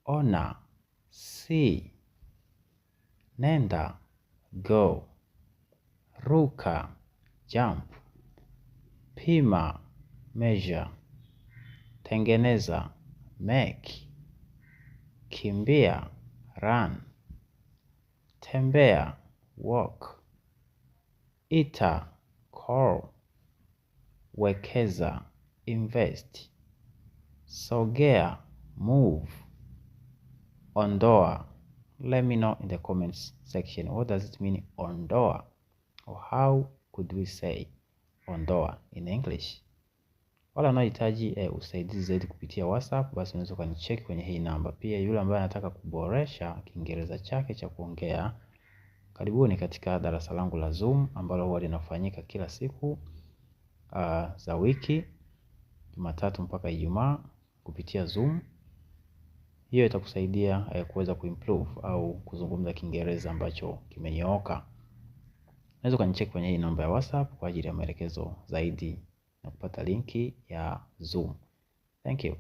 Ona, see. Nenda, go. Ruka, jump. Pima, measure. Tengeneza, make. Kimbia, run. Tembea, walk. Ita, call. Wekeza, invest. Sogea, move. Ondoa. Let me know in the comments section, what does it mean, ondoa, or how could we say ondoa in English? Wale wanaohitaji usaidizi zaidi kupitia WhatsApp, basi unaweza ukanicheki kwenye hii namba. Pia yule ambaye anataka kuboresha Kiingereza chake cha kuongea, karibuni katika darasa langu la Zoom ambalo huwa linafanyika kila siku za wiki, Jumatatu mpaka Ijumaa kupitia Zoom. Hiyo itakusaidia kuweza kuimprove au kuzungumza Kiingereza ambacho kimenyooka. Unaweza ukanicheki kwenye hii namba ya WhatsApp kwa ajili ya maelekezo zaidi na kupata linki ya Zoom. Thank you.